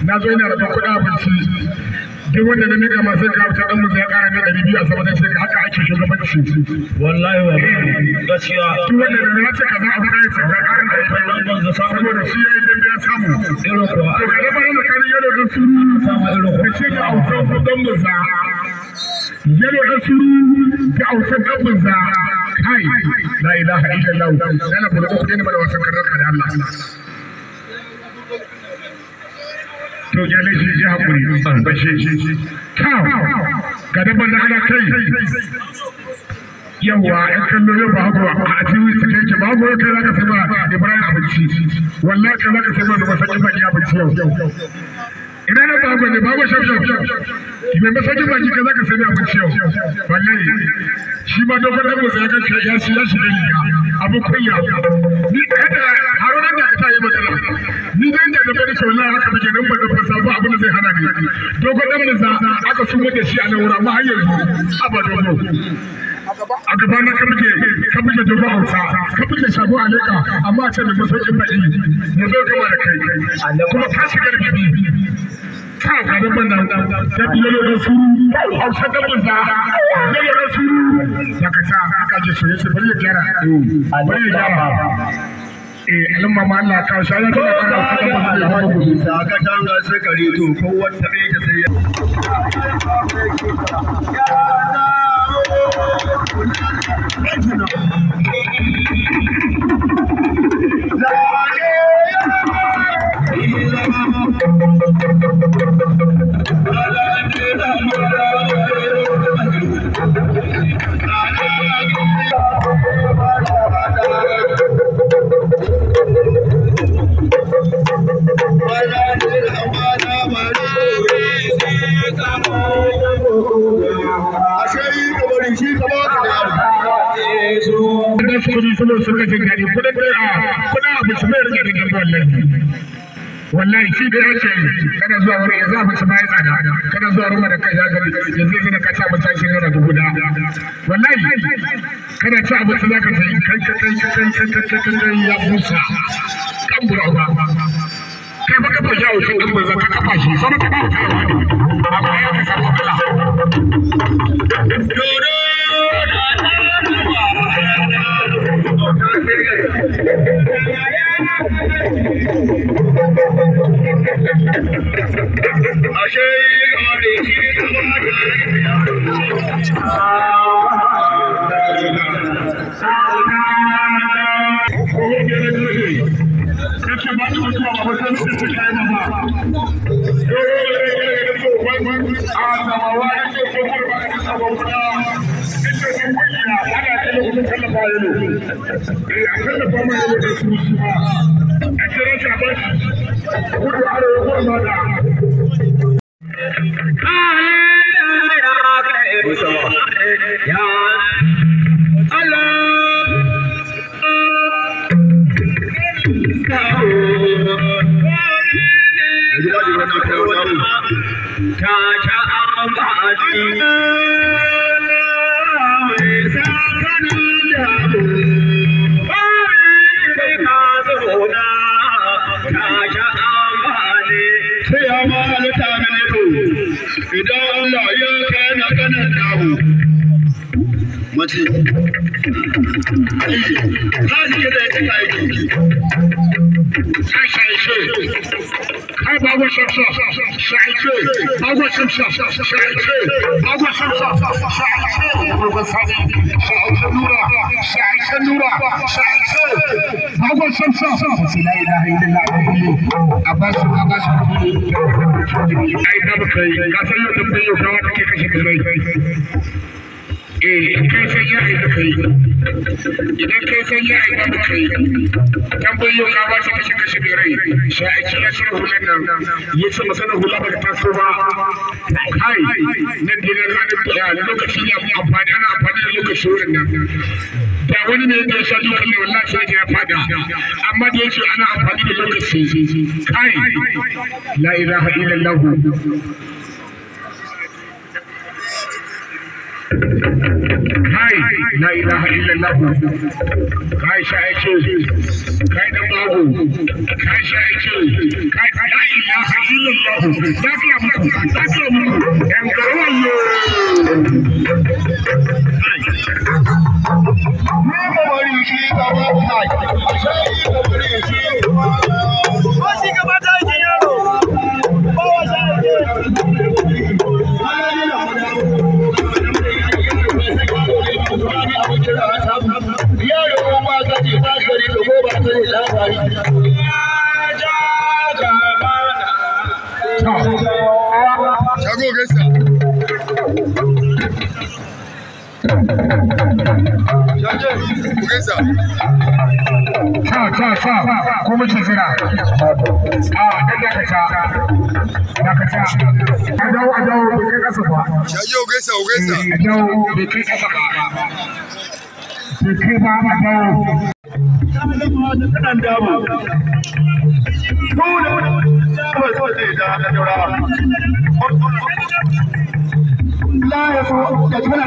Na zo ina rabon kuɗin abinci duk wanda na mika masu ka wuce dan musu ya ƙara na 200 a sama sai haka ake shugabanci wallahi wa gaskiya duk wanda na ce kaza a kai sai ka ƙara da saboda shi yayi dambe ya samu irin kuwa to ga rabar da kan yaro da suru samu irin da shi da autan dan musa yaro da suru da autan dan musa kai la ilaha illallah dana buɗe ku dena mana wasan karnaka da Allah to gyale shi ya hakuri bashe shi kaw ga dabban da ana kai yawa in kallo yau ba hagu a jiwi su kai ke ba hagu kai zaka sai ba Ibrahim abinci wallahi kai zaka sai ba da masaki baki abinci yau ina na bago ne bago shaf shaf mai masaki baki kai zaka sai abinci yau wallahi shi ma dogon dan musa ya ga ya shi ya shiga riga abu kunya ni kada haruna da ka yi magana ni dan da da bari wallahi haka muke nan ba da fasa ba abin da zai hana ni dogon dan musa aka sumo da shi a nan wurin amma har yanzu aba dogo a gaba na ka muke dogon hausa ka muke shago a leka amma a ce mai masaukin baki mu zo gama da kai kuma ka shiga da bibi ka ga dabban nan da yalo da suru hausa da banza yalo da suru daga ta aka ji so yace bari ya gyara bari ya gyara eh alimma ma Allah ka shi Allah ta fara hausa da banza ya hawo gobe ka tanga sai kare to ko wata bai ta sai Wallahi shi da ya ce kana zuwa wurin yanzu abinci ma ya tsada kana zuwa wurin da kai zaka yanzu yanzu da ka ci abinci shi naira 1000 wallahi kana ci abinci zaka sai kai kai kai kai kai kai kai ya busa kan bura ba kai ba kafa yawo shi dan banza ka kafa shi sai ka kafa shi amma ya ka samu kala Ashe kamar da shi Ya Allah. Ta ta amfani mai sakanin damu. Bari ka zauna ta ta amfani. Sai ya ma halitta mini to idan Allah ya kai na kanan damu. Mace. Ka ji da ita aiki. Kai bago shamsa shaice bago shamsa shaice bago shamsa shaice bago sani shaice nura shaice nura shaice bago shamsa la ilaha illallah abbas abbas ai da kai ka san yau da yau kawa take kashe kai eh kai san ya aika kai idan kai san ya aika kai tambayo ka ba shi kashe kashe mai rai shi aiki ya shirya hulan nan ya ce masana hula ba ta taso ba kai nan dai na da lokaci ne amfani ana amfani da lokaci wurin nan da wani ne ya sha dukan ne wallahi sai ya fada amma da yake ana amfani da lokaci kai la ilaha illallah. Kai la ilaha illallah. Kai sha'ace kai dan bago kai sha'ace kai la ilaha illallah. Lafiya muku lafiya muku yan garwayo. Ni ba bari shi gaba kai ashe ka bari shi Ba shi gaba ta aikin yaro. Ba wasa ake. Yaro ba ka ce ba gari ko ba ka ce labari. Shago gaisa. Shago gaisa. Ta ta ta ko muke jira. A dan dakata. Dakata. A dawo a dawo bai kai kasa ba. Shago gaisa gaisa. A dawo bai kai kasa ba. Bai kai ba a dawo. Kanan damu. Dole ba so zai da daura. La ya so da kana.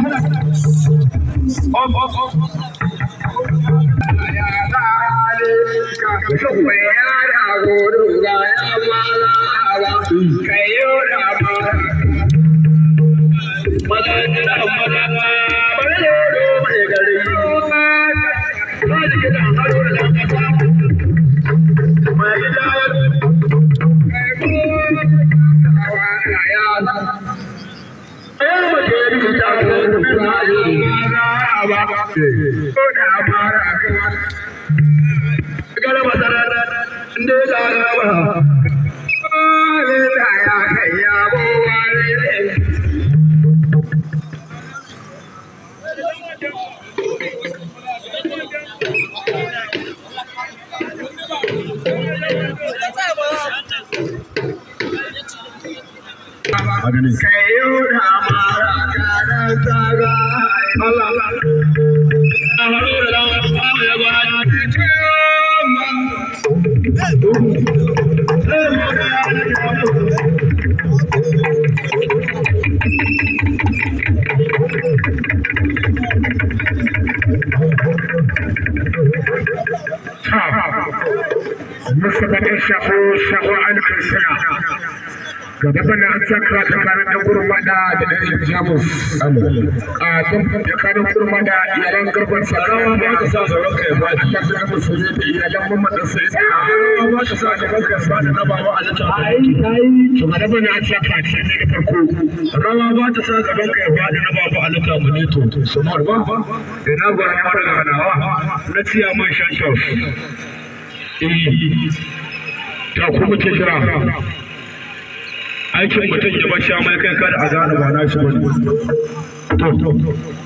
Musamman shaho shaho alkansila gaban da an saka tsakanin ɗan gurmada da ɗan Jamus a tsakanin gurmada iyalan garban sakawa ba ka sa tsaron kai ba Allah ya ga musulmi da iyalan mamman sai ba ka sa tsaron kai ba na baba a lita ai ai to gaban da an saka ce ne da farko rawa ba ta sa tsaron kai ba na baba a lita mu ne to sumar ba ina gwa na fara ganawa na ciya man shan ta ku muke jira aikin mutum ya bar sha mai kai kada a gane ba nashi bane. To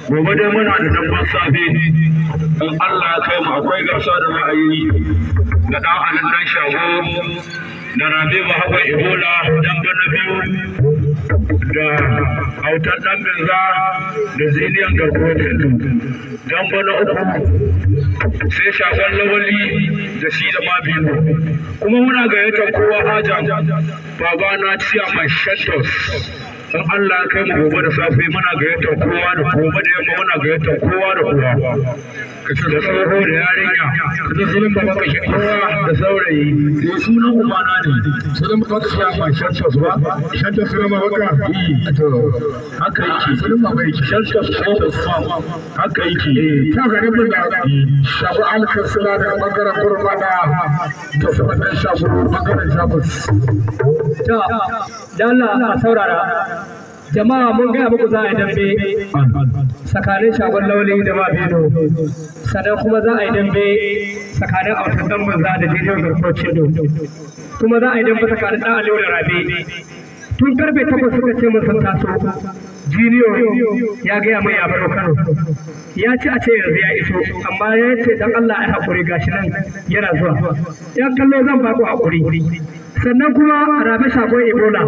gobe dai muna da dabban safe in Allah ya kai mu akwai gasa da za a yi da dan anan dan shago da Rabi Bahagon Ebola dan na biyu. Da autan ɗan Binza da Ziniyan garkuwar Hindu. Damba na uku sai Shagon Lawali da shi da Mabino. Kuma muna gayyatar kowa hajan baba na ciya mai Shantos. In Allah ya kai mu gobe da safe muna gayyatar kowa da gobe da yamma muna gayyatar kowa da kowa. Da tsoho da yarinya, Kace sunan baba ka shi. kowa da saurayi. Eh, sunan ubana ne. Sunan baba ka Ciya mai Shantos ba? Shanta sunan baba ka. To Haka yake. sunan baba yake. Shantos ko Usman. Haka yake. Ta garin mun da Shagu Alkansila daga bangaren Gurmada da kuma ɗan Shagu bangaren Jamus. Ta, da Allah a saurara. Jama'a mun gaya muku za a yi dambe tsakanin Shagon Lauli da Mabino. Sannan kuma za a yi dambe tsakanin Autan Ɗan Banza da Jijiyar Garkuwar Cindo. Kuma za a yi dambe tsakanin Ɗan Aliyu da Rabe. Tun karfe 8 suka ce mun sun taso. Jiniyo ya gaya mai ya baro Kano. Ya ci a ce yanzu ya iso, amma ya ce dan Allah ai haƙuri gashi nan yana zuwa. Yan kallo zan ba ku haƙuri. Sannan kuma Rabe Shagon Ebola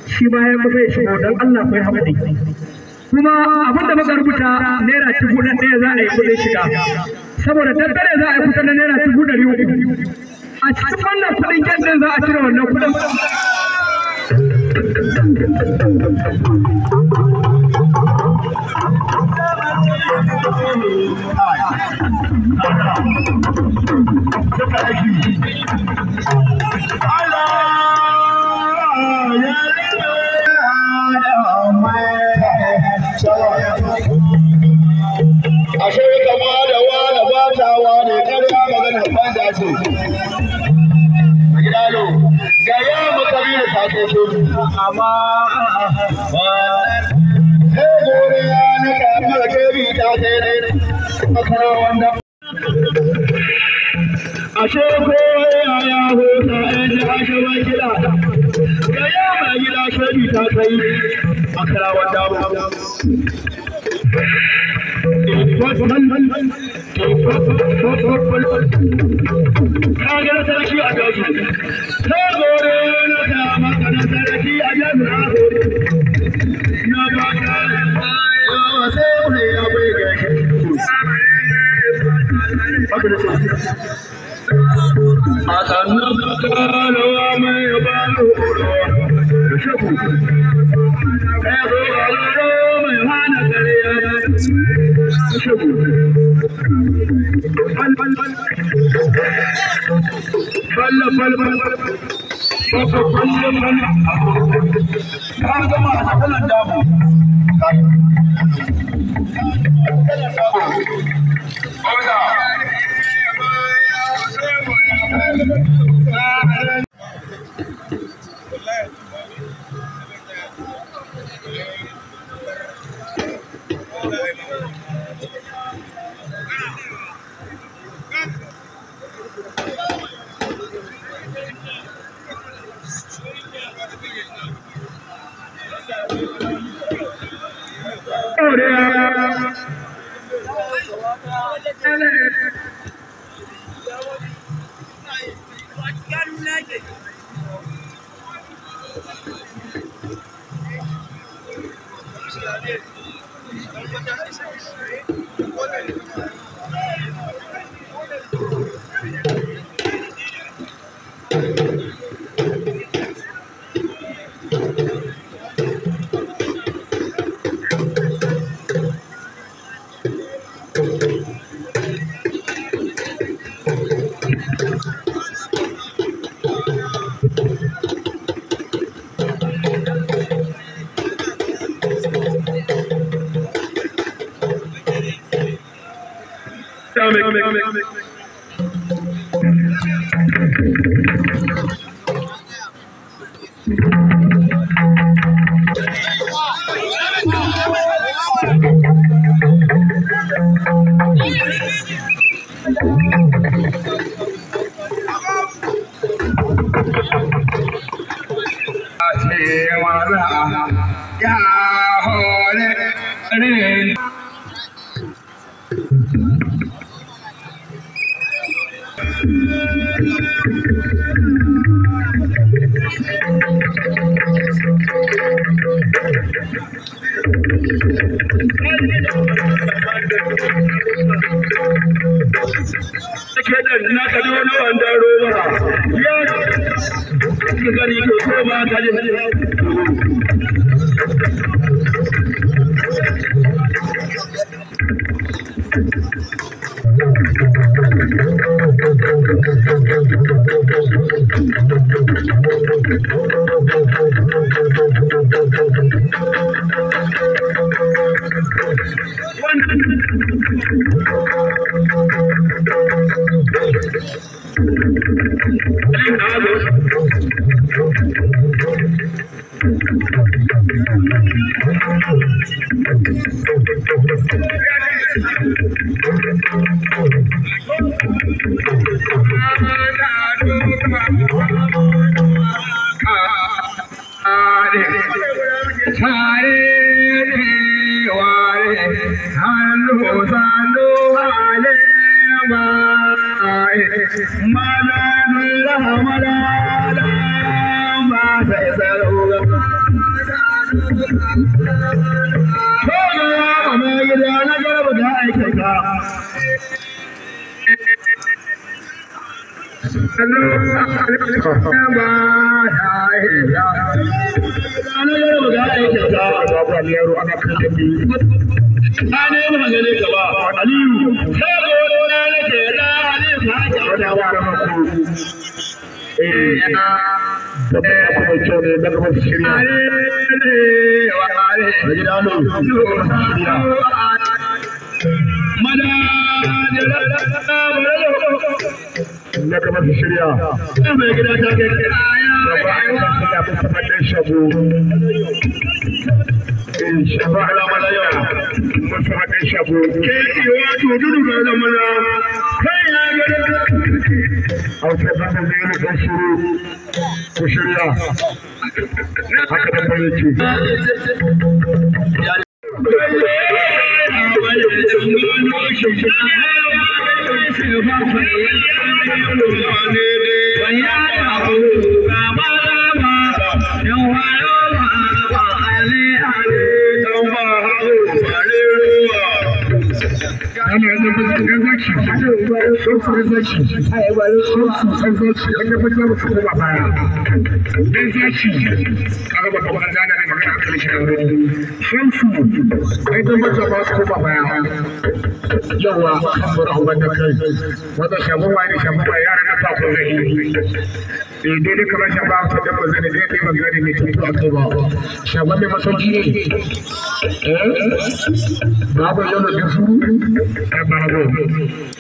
shi ma ya kusa ya shigo, don Allah ku yi haƙuri. Kuma abin da muka rubuta ₦1,000 za a yi kuɗin shiga. Saboda tattare za a yi kusan na ₦300,000. A cikin wannan kuɗin kyan za a cire wannan kuɗin. Ashe kama da wani batawa ne karya magana banza ce. Gidalo, ga ya mu kabiru ta kai shodu. Amma sai gore ya na kamar kebi ta kai dai. Makara wanda ashe ko ya ya hota in ji ashe ba gida. Ga ya mai gida shebi ta kai makara wanda ba. Ka ga sarki a daji, ta gore na ta maka na sarki a daji na gore. Na ba ka yawa sai wani ya bai gashi. Haka da sai. A sannan kalawa mai ba horo da shaku. Kai zo ga mai hana kare shaku. Balla balla balla balla balla. Ka gama a kalan damu. Na kado na wanda roba ya ki gani ko ko ba ka ji. Daidai kamar shaba ta dabba zane zai kai magana mai tuntu a kai ba shaba mai masauki ne babu yau da su babu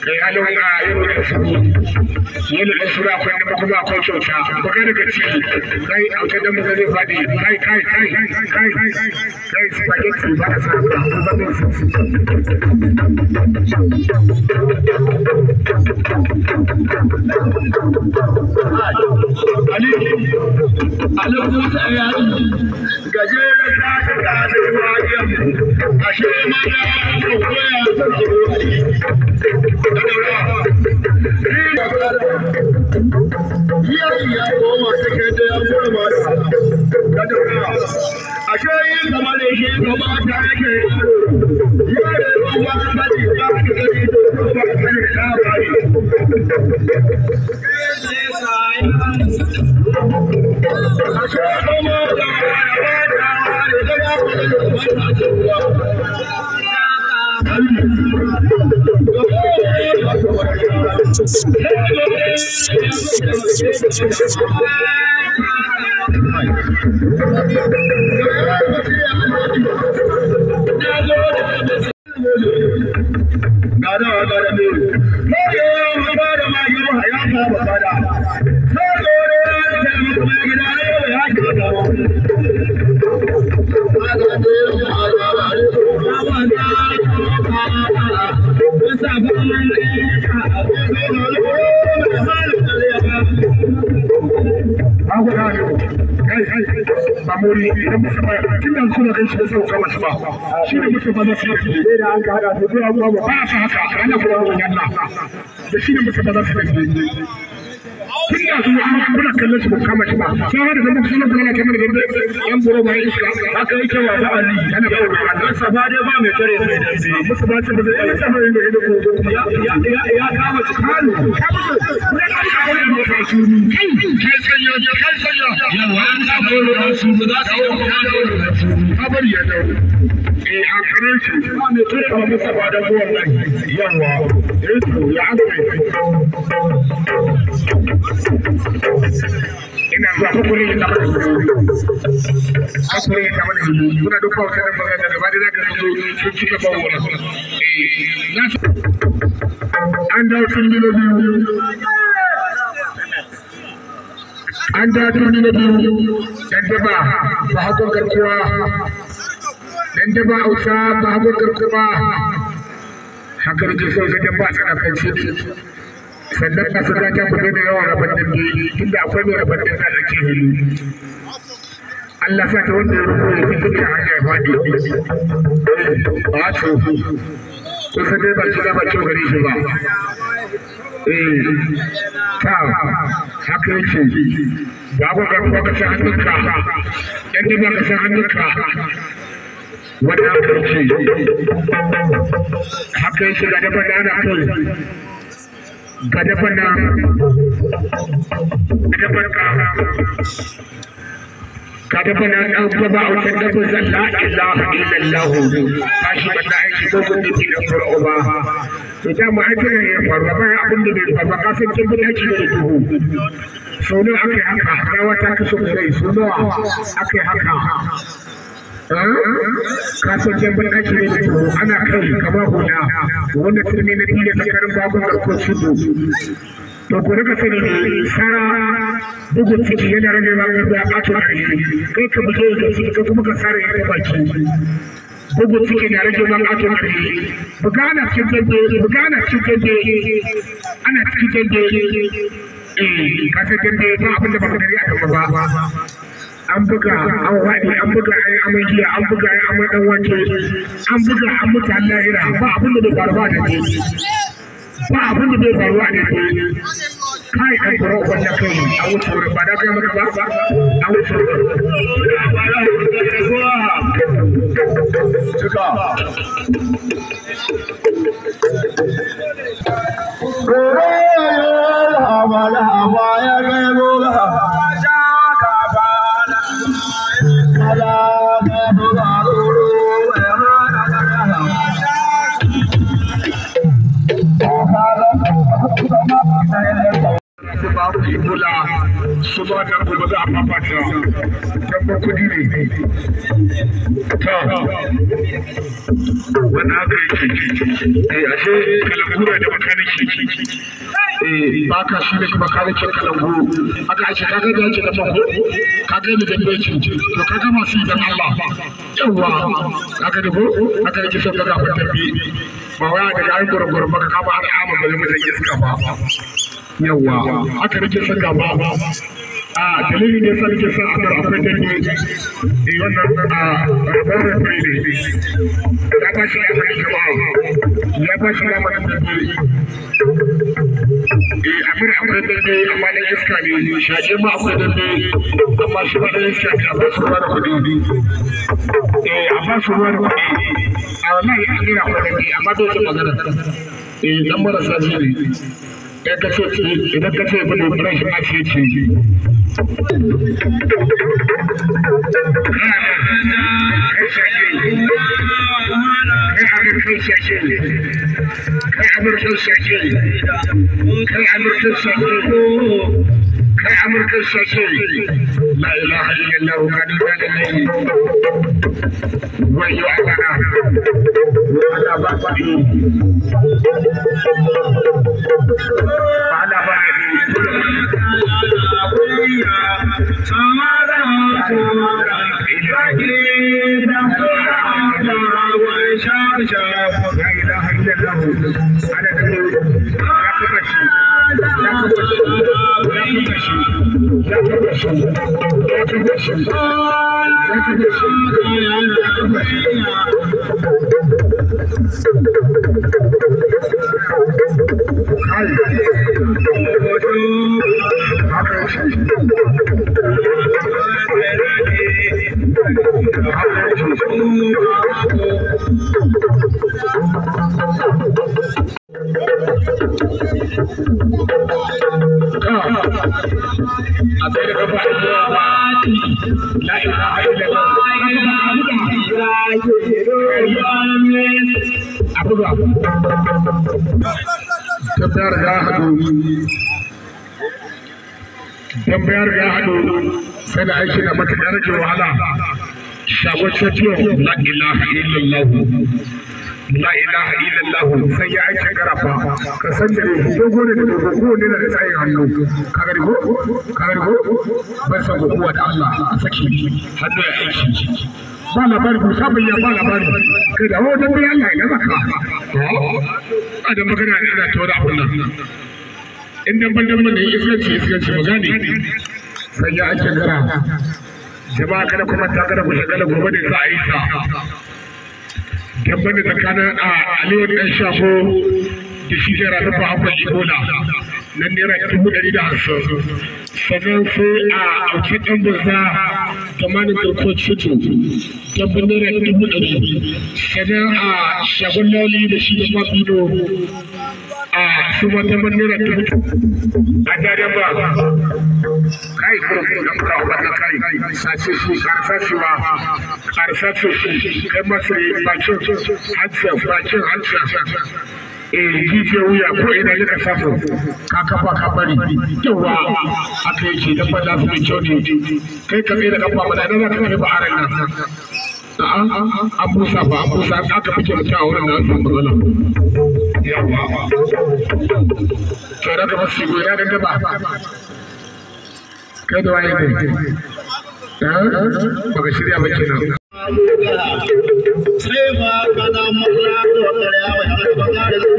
kai halin a yau da su yau da su akwai na kuma akwai kyauta baka daga ciki kai auta da mu zai faɗi kai kai kai kai kai spaghetti ba ka sa ba ba Tun da su an kuna kallon shi ba kama shi ba. Sai hada da muku sunan kula kamar da yan buro ba iska. Haka yake wa ba Ali. Yana ba wa Dan safa dai ba mai tare mai dambe. Musu ba ce ba zai iya samun yin da ido ko Ya ya ya kama su Kano. Kai sanya, kai sanya. Yawa an sa goro su za su yi Ka bari ya dawo. Eh, a kare shi. Ba mai tare ba musa ba dan wallahi. Yawa. Eh, to ya aka yi. Ina zuwa kakure ya taɓa da kakure ya taɓa da muna duk kawo kanan magana gaba da zaka zo sun cika ba wurin. Eh, na an dawo turmi na biyu. An dawo turmi na biyu. Dan daba ba hakon garkuwa. Dan daba auta ba hakon garkuwa. Haka nake so ga damba a tsakanin sannan masu gata ku daina yawan rabar dambe tunda akwai mai rabar dambe a tsakiyar hili. Allah sa ta wanda ya rufu ya fi tafiya hanya ya faɗi. Ba to kun san dai ba ci ba kyau gare shi ba. Eh, ta haka yake babu garkuwa ka san hannunka, ɗan daba ka san hannunka. Wannan haka yake. Haka yake ga daban da ana kai. Ga daban na daban ka. Ga daban na ɗan gaba a wutar daban zan la ilaha illallah. Ba shi ba ta aiki ko kun nufi da fur'u ba. To da mu aiki ne ya faru ba bayan abin da bai faru ba ka san kin bin aiki ne da duhu. Sau nawa aka yi haka rawa ta kashe rai sau nawa aka yi haka. Ka san kin bin aiki ne da duhu ana kai kamar hula wanda turmi na biyu ne tsakanin bakon garkuwar shudu. To ku rika sani ne sara bugun ciki yana rage ma ƙarfi a ƙato ƙarfi kai ka buge da ciki kai kuma ka sare ya baki. Bugun ciki na rage ma ƙato ƙarfi. Buga ana cikin dambe, buga ana cikin dambe, ana cikin dambe. Eh, ka san dambe ba abin da baka gani a gaba ba. An buga an waɗe, an buga an yi amai giya, an buga an yi amai ɗan wake, an buga an mutu an lahira, ba abin da bai faru ba da ke. Ba abin da bai faru a da ke. Kai ɗan kuro wanda kai a wuce wurin ba da kai maka ba, a wuce wurin. Cika. Su ba ku Ebola su ba da gobe za a fafata dabba kudi ne. Ta wannan haka yake. Eh, ashe kalangura da makaniki. Eh, baka shi ne makanikin kalangu. Aka ake kaga da yake da ko kaga da dambe yake. To kaga masu yi dan Allah. Yawwa kaga da ko haka nake son kaga fa dambe. Ba wai daga an gurgurun baka kama har amma ba zai iska ba. Yawwa haka nake son gaba. A dalilin da yasa nake son akwai akwai dambe. Eh, wannan a rabon referee ne. Ya ba shi lamarin jama'a. Ya ba shi lamarin dambe. Eh, Amir akwai dambe amma dan iska ne. Shaƙe ma akwai dambe amma shi ma dan iska ne. A ba su ruwa da kuɗi. Eh, a ba su ruwa da kuɗi. A wallahi Amir akwai dambe amma bai son magana. Eh, dan marasa ji ne. Idan ka ce idan ka ce bin ran shi ɓaci yake. Kai shaƙe. Kai Amir kai shaƙe. Kai Amir kai shaƙe. Kai Amir kai shaƙe. Kai Amir kai shaƙe. La ilaha illallah kanu da lillahi. Wayyo Allah na. Allah ba kuɗi. Allah ba kuɗi. La ilaha illallah. Ana da ya kafa shi. Ya kafa shi. Ya kafa shi. Ya kafa shi. Ya kafa shi. Ya kafa shi. Ya kafa shi. Kai. A tsaye da kafa la ilaha illallah. A buga. Tambayar ya haɗu. Tambayar ya haɗu sai da aiki na matuƙar rage wahala. Shagon Shafiyo la ilaha illallah. La ilaha illallah sai ya aiki garafa ka san da ne dogo ne da dogo ko ne da tsayin hannu ka gari ko ka gari ko ban san kowa da Allah a saki hannu ya aiki ba labari ko sabon ya ba labari kai da wajen bai Allah ya maka a da magana ana ta wani abun nan in dan ban dan ne iskanci iskanci magani sai ya ake gara jama'a kada kuma ta kada ku shagala gobe ne za a yi ta dabban da tsakanin a Aliyu dan Shafo da shi jera ta fa akwai Ebola nan naira 150,000 sannan sai a auki ɗan banza tamanin garkuwar cutu dabban naira 100,000 sannan a shagon lauli da shi da mafido a su ma dabban naira 1,000 a daren ba kai kuma da muka wannan kai sace shi karfashewa karfashe shi kai masu bakin hansa bakin hansa eh jijiyar wuya ko ina ya samu ka kafa ka bari yawa haka yake dan ba su mai kyau ne kai ka tsaye da kafa mana idan za ka kai ba aran nan a'a an busa ba an busa aka fice mutum a wurin da an samu matsala yawa to da ka masu shigo ya dan ba kai da waye ne baka shirya ba kenan. Sai ba kana mura da ya wa ya ba da